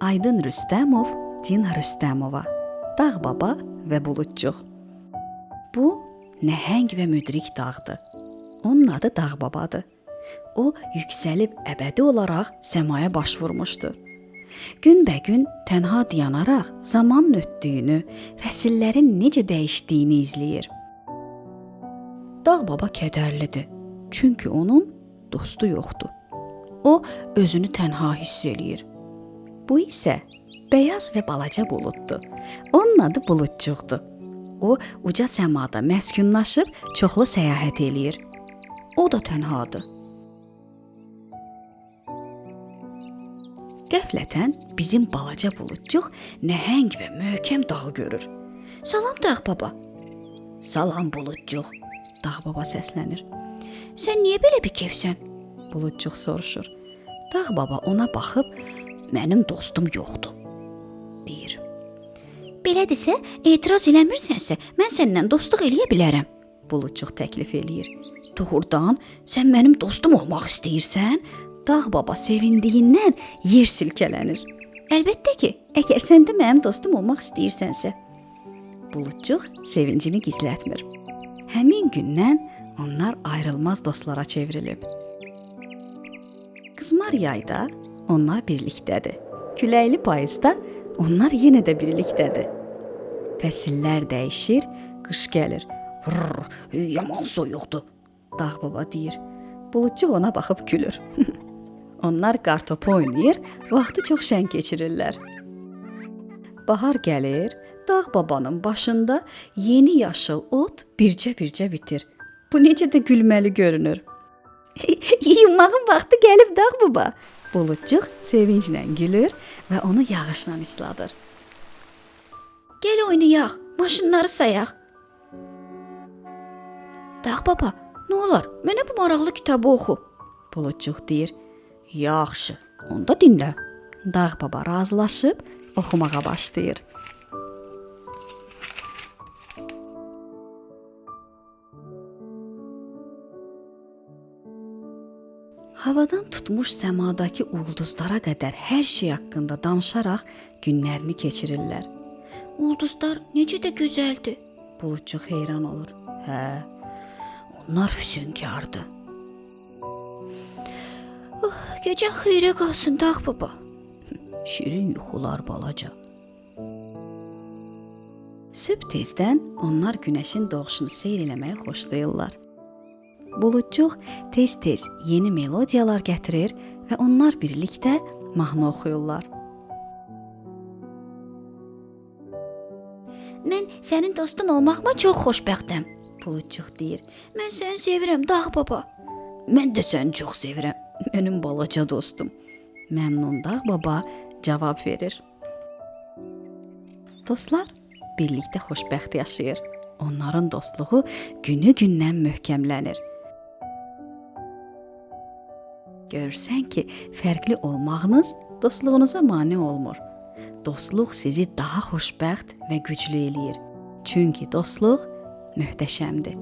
Aydın Rüstəmov, Dina Rüstəmova. Dağ baba və Buludcuq. Bu nəhəng və müdrik dağdır. Onun adı Dağ babadır. O yüksəlib əbədi olaraq səmaya baş vurmuşdu. Günbəgün tənha dayanaraq zamanın ötdüyünü, fəsillərin necə dəyişdiyini izləyir. Dağ baba kədərlidir. Çünki onun dostu yoxdur. O özünü tənha hiss eləyir. Bu isə bəyaz və balaca buluddur. Onun adı Buludcuqdur. O uca səmada məskunlaşıb çoxlu səyahət eləyir. O da tənhadır. Qəflətən bizim balaca buludcuq nəhəng və möhkəm dağı görür. Salam Dağ baba. Salam Buludcuq. Dağ baba səslənir. Sən niyə belə bir kefsən? Buludcuq soruşur. Dağ baba ona baxıb mənim dostum yoxdur, deyir. Belədirsə, etiraz eləmirsənsə, mən səndən dostluq eləyə bilərəm. Buludcuq təklif eləyir. Doğrudan, sən mənim dostum olmaq istəyirsən? Dağ baba sevindiyindən yer silkələnir. Əlbəttə ki, əgər sən də mənim dostum olmaq istəyirsənsə. Buludcuq sevincini gizlətmir. Həmin gündən onlar ayrılmaz dostlara çevrilib. Qızmar yayda onlar birlikdədir. Küləkli payızda onlar yenə də birlikdədir. Fəsillər dəyişir, qış gəlir. Rrr, yaman soyuqdur, Dağ baba deyir. Buludcuq ona baxıb gülür. Onlar qartopu oynayır, vaxtı çox şən keçirirlər. Bahar gəlir, Dağ babanın başında yeni yaşıl ot bircə-bircə bitir. Bu necə də gülməli görünür. Yuyunmağın vaxtı gəlib Dağ baba. Buludcuq sevinclə gülür və onu yağışla isladır. Gəl oynayaq, maşınları sayaq. Dağ baba, nə olar, mənə bu maraqlı kitabı oxu. Buludcuq deyir. Yaxşı, onda dinlə. Dağ baba razılaşıb oxumağa başlayır. Havadan tutmuş səmadakı ulduzlara qədər hər şey haqqında danışaraq günlərini keçirirlər. Ulduzlar necə də gözəldir. Buludcuq heyran olur. Hə, onlar füsunkardır. Oh, gecən xeyrə qalsın Dağ baba. Şirin yuxular balaca. Sübh tezdən onlar günəşin doğuşunu seyr eləməyi xoşlayırlar. Buludcuq tez-tez yeni melodiyalar gətirir və onlar birlikdə mahnı oxuyurlar. Mən sənin dostun olmağıma çox xoşbəxtəm, Buludcuq deyir. Mən səni sevirəm, Dağ baba. Mən də səni çox sevirəm, mənim balaca dostum. Məmnun Dağ baba cavab verir. Dostlar birlikdə xoşbəxt yaşayır. Onların dostluğu günü-gündən möhkəmlənir. Görürsən ki, fərqli olmağınız dostluğunuza mane olmur. Dostluq sizi daha xoşbəxt və güclü eləyir. Çünki dostluq möhtəşəmdir.